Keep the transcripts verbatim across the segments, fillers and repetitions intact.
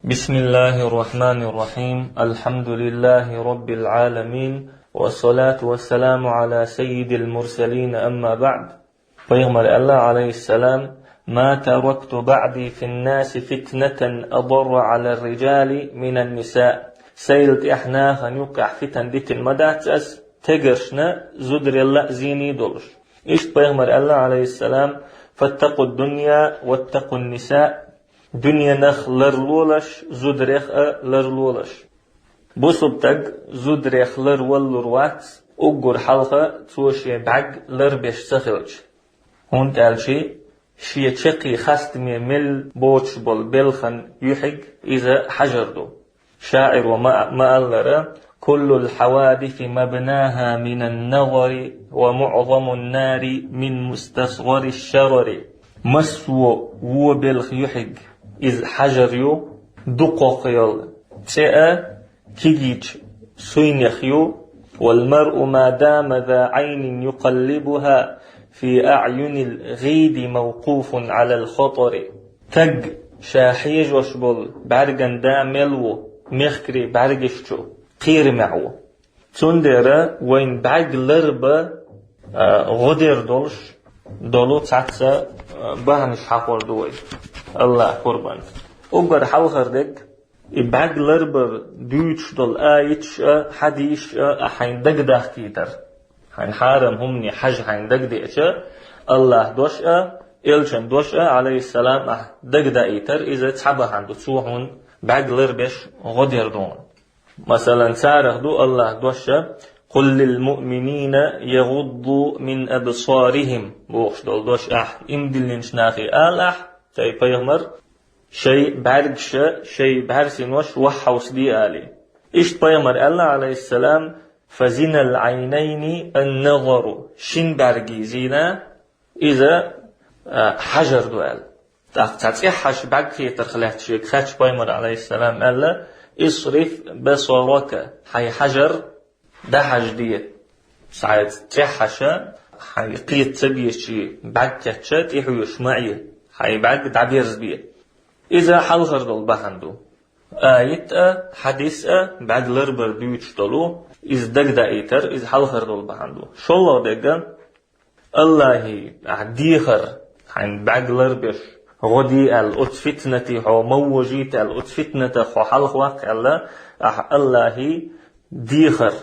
بسم الله الرحمن الرحيم. الحمد لله رب العالمين. والصلاة والسلام على سيد المرسلين. أما بعد. Пайхамар аьлла, عليه السلام: ما تركت بعدي في الناس فتنة أضر على الرجال من النساء. Сайла тӀехьа нахана юккъехь фитан дитина ма дац ас, тегаршна зударел а зене долуш. Иштта пайхамар аьлла, عليه السلام: فاتقوا الدنيا واتقوا النساء. Дуьненах ларлолаш, зударех а ларлолаш. Бусулба стаг зударех ларваллур вац, уггар хьалха цо шен бӀаьрг ларбеш ца хилча. ХӀунда аьлча шен чаккхе хастаме мел боцуш болу белхан юьхьиг иза хьажар ду. ШаӀиро ма-, ма-аллара: كل الحوادث مبناها من النظر ومعظم النار من مستصغر الشرر. Массо а вон белхан юьхьиг иза хьажар ю, дукхах йолу цӀе а кегийчу суйнех ю. والمرء ما دام ذا عين يقلبها في أعين الغيد موقوف على الخطر. Стаг ша хьежош болу бӀаьрган да мел ву, мехкарийн бӀаьргаш чу кхерамехь ву. Цундела вайн бӀаьрг ларбан, а, гӀо дер долуш долу цхьацца, а, бахьанаш хьахор ду вай. АллахӀ къурбан. Уггар хьалхара дерг, и бӀаьрг ларбар дуьйцуш долу аяташ а, хьадисаш а, а хьайн дагадахийтар. Хьайн хьарам хӀумане хьажа хьайн дагадеача, АллахӀан дош а, элчан дош а, عليه السلام, ахь дагадаийтар, иза цхьа бахьана ду, цо хьуна бӀаьрг ларбеш гӀо дер ду хьуна. Масалан, царах ду АллахӀан дош а: قل للمؤمنين يغضوا من أبصارهم, бохуш долу дош. Ахь иман диллинчу нахе ала ахь, эй пайхамар, шайн бӀаьргаш а, шайн бӀаьрсинош ваххьовсаде али. Иштта пайхамар аьлла, عليه السلام: فزنا العينين النظر. Шина бӀаьргийн зина иза, а, хьажар ду аьлла. ТӀаккха цхьа цӀеххьаш бӀаьрг хетарх лаьцна шега хаьттича пайхамар, عليه السلام, аьлла: اصرف بصرك, хьайн хьажар дӀахьажаде. Цхьа цӀеххьаш а хьайн кхета ца безачу бӀаьрг кечъян тӀехьоьжуш ма Ӏе, хьайн бӀаьрг дӀаберзабе. Иза хьалхара долу бахьана ду. Аят а, хьадис а, бӀаьрг ларбар дуьйцуш долу, иза дагадаийтар, иза хьалхара долу бахьана ду. ШолгӀа дерг а, АллахӀе ахь дехар, хьайн бӀаьрг ларбеш гӀо де аьлла, оцу фитнате хьо ма вожийта аьлла, оцу фитнатах хьо хьалхаваккха аьлла, ахь АллахӀе дехар.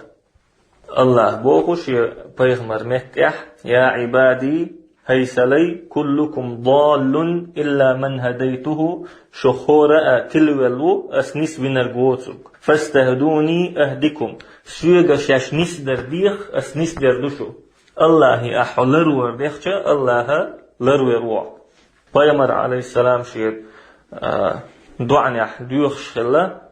АллахӀа боху шен пайхамар меттехь: يا عبادي, хӀай сан лай, كلكم ضال إلا من هديته, шух хӀора а тилавелла ву, ас нисвинарг воцург. فاستهدوني أهدكم, соьга шаьш нисдар деха, ас нисдер ду шу. АллахӀе ахь хьо ларвар дехча, АллахӀа ларвер ву хьо. Пайхамар, عليه السلام, шен, а, доӀанехь доьхуш хилла,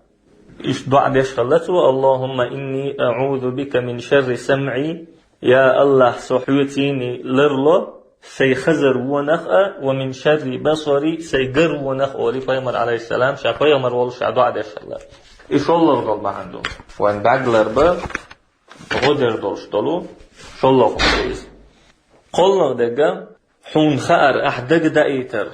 иштта доӀа деш хилла цо: اللهم إني أعوذ بك من شر سمعي, я АллахӀ, со хьоьцийний ларло сайн хазар вонах а, ومن شر بصري, сайн гар вонах а, олий пайхамар, عليه السلام, ша пайхамар волуш ша доӀа деш хилла. И шолгӀа долу бахьана ду. Вайн бӀаьрг ларбан гӀо дер долуш долу шолгӀа хӀума ду иза. КхоалгӀа дерг а, хьуна хаар, ахь дагадаийтар.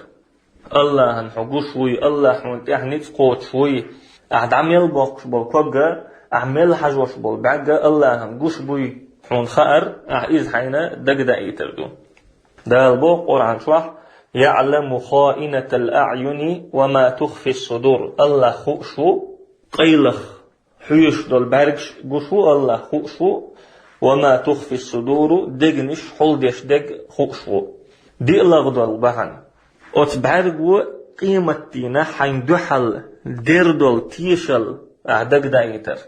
АллахӀан хьо гуш вуй, АллахӀ хьуна тӀехь ницкъ кхочуш вуй. Ахь дӀа мел боккхуш болу ког а, ахь мел хьажош болу бӀаьрг а АллахӀан гуш буй хьуна хаар, ахь иза хьайна дагадаийтар ду. Дала боху Къуръан чохь: يعلم خائنة الأعين وما تخفي الصدور. АллахӀ хууш ву къайлаха хьоьжуш долу бӀаьргаш гуш ву АллахӀ, хууш ву, وما تخفي الصدور, дегнаш хьулдеш дерг хууш ву. ДиълагӀа долу бахьана. Оцу бӀаьрго къематдийнахь хьайн дуьхьал дер долу тешал ахь дагадаийтар.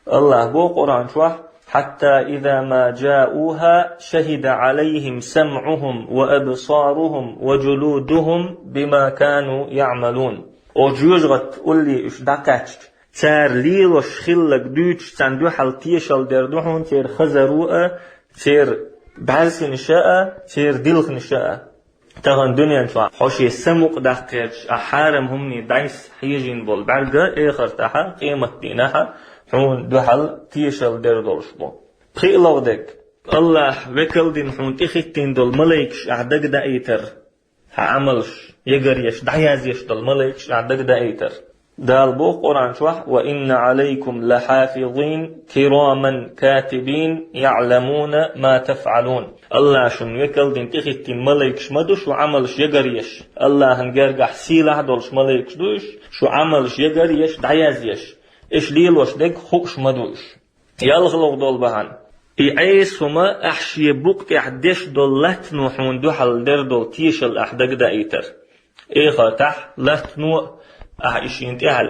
АллахӀа боху Къуръан чохь: حتى إذا ما جاءوها شهد عليهم سمعهم وأبصارهم وجلودهم بما كانوا يعملون. Оцу жоьжахатта улле уьш дӀакхаьчча, цара лелош хилларг дуьйцуш царна дуьхьал тешал дер ду хьуна церан хазаро а, церан бӀаьрсинаша а, церан дилханаша а. Тахана дуьнен чохь хьо шен самукъадаккхерчу а хьарам хӀумане дӀасахьежийна болу бӀаьрг а, эхартахь а, къематдийнахь а хьуна дуьхьал тешал дер долуш бу. ПхоьалгӀа дерг, АллахӀ векал дина хьуна тӀехӀиттийна долу малайкаш ахь дагадаийтар. Хьан Ӏамалш ягаръеш, дӀаязъеш долу малайкаш ахь дагадаийтар. Дала боху Къуръан чохь: «Ва инна Ӏалайкум лахьафизин, кираман катибин, яӀламуна ма тафӀалун». Аллаха шуна векал дина тӀехӀиттина малайкаш ма ду шу Ӏамалш ягар еш. Аллахьан гергахь сийлахь долуш малайкаш ду уьш, шу Ӏамалш ягар еш, дӀаязъеш. Уьш лелош дерг хууш ма ду уьш. ЯлхалгӀа долу бахьана. И Ӏеса хӀума ахь шен букъа тӀехь деш долу латтано хьуна дуьхьал дер долу тешалла ахь дагадаийтар. Эхартахь латтано а ахь и шена тӀехьа,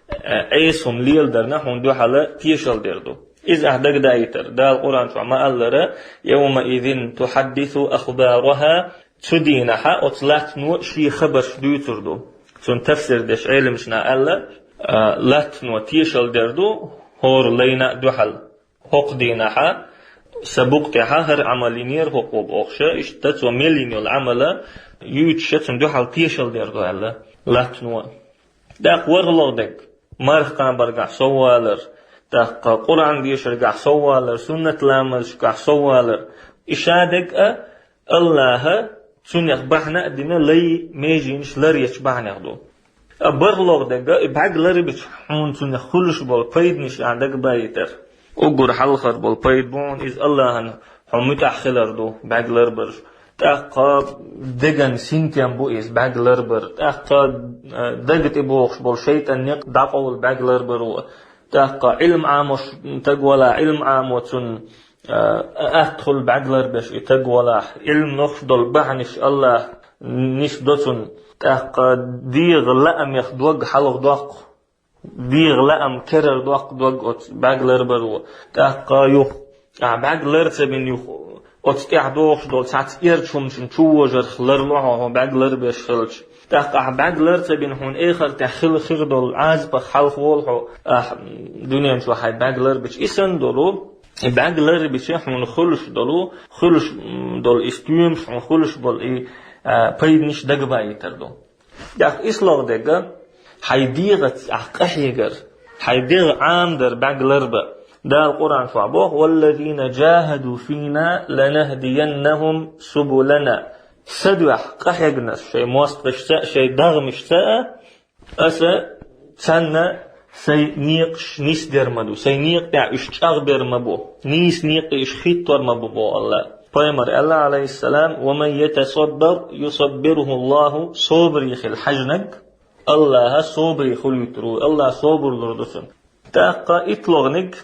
э, Ӏеса хӀума леладарна хьуна дуьхьал тешалла дер ду. Иза ахь дагадаийтар. Дала Къуръан чохь ма-аллара: «Явмаизин тухьаддису ахбараха». Цу дийнахьа оцу латтано шен хабарш дуьйцур ду. Цунна тафсир деш Ӏеламнаха аьлла, а, латтано тешалла дер ду, хӀора лайна а дуьхьал. ХӀокху дийнахьа сан букъа тӀехьа хӀара Ӏамал йинера хӀокхо бохуша, иштта цо мел йина йолу Ӏамала юьйцуша цунна дуьхьал тешалла дер ду аьлла, латтано. ТӀаккха ворхӀалгӀа дерг, марха кхабаргахь соввалар, тӀаккха Къуръан дешаргахь соввалар, суннат ламазашкахь соввалар. И ша дерг а Аллаха цунех бахьана а дина лай меженаш лар ечу бахьанех ду. А бархӀалгӀа дерг а, и бӀаьг лар бича хьуна цунех хуьлуш болу пайданаш ахь дагабаийтар. Уггар хьалхар болу пайда бу хьуна, иза Аллахьан хьо муьтӀахь хилар ду, бӀаьг ларбарш. ТӀаккха деган синтем бу иза, бӀаьг ларбар. ТӀаккха, а, дага тӀе бохуш болу шайтӀан некъ дӀакъовла бӀаьг ларбаро. ТӀаккха Ӏилма Ӏамош таг вала, Ӏилма Ӏамо цунна а, атта хуьлу бӀаьг ларбеш и таг валахь, Ӏилма лохуш долу бахьанаш Аллаха нисдо цунна. ТӀаккха дегӀан лаамех дог хьалхадоккху, дегӀан лаам керара доккху дог оцу бӀаьг ларбаро. ТӀаккха юха, ахь бӀаьг лар ца бина юха, оцу тӀехь дохуш долу цхьацца эрчу хӀуманашна чу вожарх ларло хьо, хьо бӀаьг ларбеш хилча. ТӀаккха ахь бӀаьг лар ца бина хьуна эхартехь хила хир долу Ӏазапах хьалхаволу хьо, ахь дуьнен чохь хьайн бӀаьг ларбича. И санна долу, и бӀаьг ларбича хьуна хуьлуш долу, хуьлуш, м, долу и стоьмаш, хьуна хуьлуш болу и, а, пайданаш дагабаийтар ду. ТӀаккха ислогӀа дерг а, хьайн дегӀаца ахь къахьегар, хьайн дегӀ Ӏамадар бӀаьг ларба. Дала Къуръан чохь боху: «Валлазина джахаду фина ланахдияннахум субулана». Сан дуьхьа къахьегнарш шайн мостагӀашца а, шайн дагӀмашца а, Аса царна сайн некъаш нисдер ма ду, сайн некъа тӀехь уьш чӀагӀбер ма бу, нийса некъа уьш хӀиттор ма бу, боху Аллаха. Пайхамара аьлла, Ӏалайхиссалам: «Ва ман ятасаббар, юсаббирху Аллаху», собаре хила хьаьжнарг, Аллаха собаре хуьлуьйтур ву, Аллаха собар лур ду цунна. ТӀаккха иттлагӀниг,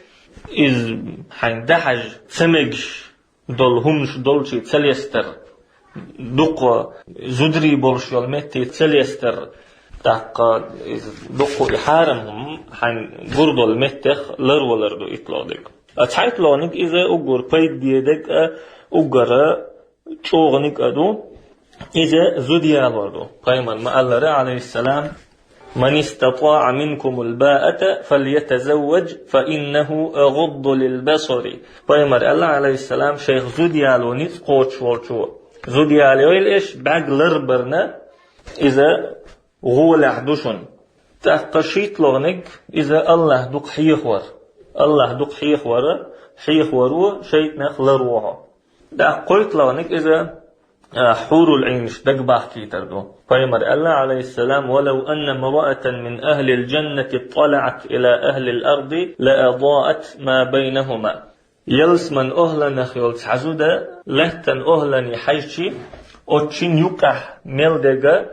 иза хьайн дӀахьажа ца мегаш долу хӀуманаш долчу ца лестар, дукха зударий болуш йолу метте ца лестар, тӀаккха иза дукха и хьарам хӀума хьайн гур долу меттех ларвалар ду иттлагӀниг. А цхьайттлагӀниг иза уггар пайда дедерг а, уггара чӀогӀаниг а ду, иза зуда ялор ду. Пайхамара ма-аллара, Ӏалайхиссалам: «Ман истатаӀа минкумул баата фальятазавваж, фа иннаху агъудду лилбасари». Пайхамара аьлла, Ӏалайхиссалам, шайх зуда яло ницкъ кхочуш волчо, зуда ялайойла аш, бӀаьг ларбарна иза гӀолехь ду шуна. ТӀаккха шийттлагӀниг иза Аллах дукха хьехавар. Аллах дукха хьехавар, хьехаваро шайтӀанах ларво хьо. ТӀаккха кхойттлагӀниг иза, а, хьурул Ӏийнаш дагабахкийтар ду. Пайхамара аьлла, Ӏалайхиссалам: «Валав анна мраатан мин ахлил джаннати тталаӀат ила ахлил арди ла адаат ма байнахума». Ялсаман охӀланах йолу цхьа зуда лаьттан охӀлане хьаьжчи, оцу шина юккъехь мел дерг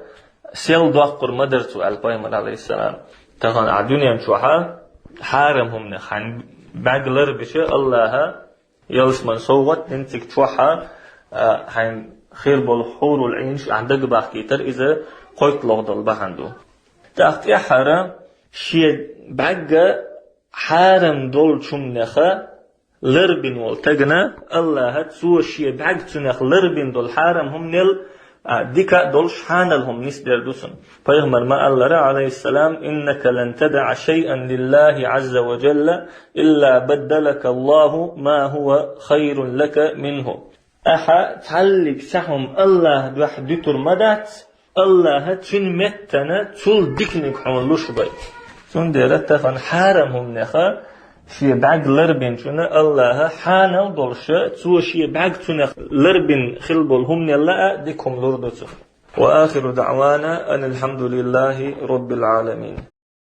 сел доккхур ма дара цо, аьлла Пайхамара, Ӏалайхиссалам. Тахана ахь дуьнен чохьа хьарам хӀуманах хьайн бӀаьг ларбича, Аллаха ялсаман совгӀат дина цига чохьа, а, хьайн хир болу хьурул Ӏийнаш ахь дагабахкийтар, иза кхойттлагӀа долу бахьана ду. ТӀаккха тӀаьххьара шен бӀаьгга хьарам долчу хӀуманеха ларбина волу тагана Аллаха цо шен бӀаьг цунах ларбина долу хьарам хӀуманел, а, дика а долуш хьанал хӀума нисдер ду цунна. Пайхамара ма-аллара, Ӏалайхиссалам: «Иннака лан тадаӀа шайъан лиллахи Ӏазза ва джалла илла баддалака Аллаху ма хӀува хайрун лака минху». Ахьа цхьаллиг цхьа хӀума Аллаха дуьхьа дуьтур ма дац, Аллаха цуьнан меттана цул диканиг хьуна луш бай. Цундела тахана хьарам хӀуманеха шен бӀаьг ларбинчунна Аллаха хьанал долуша, цо шен бӀаьг цунах ларбина хила болу хӀуманелла а дика хӀума лур ду цунна. Ва ахиру даӀвана анил хьамдулиллахи роббил Ӏаламин.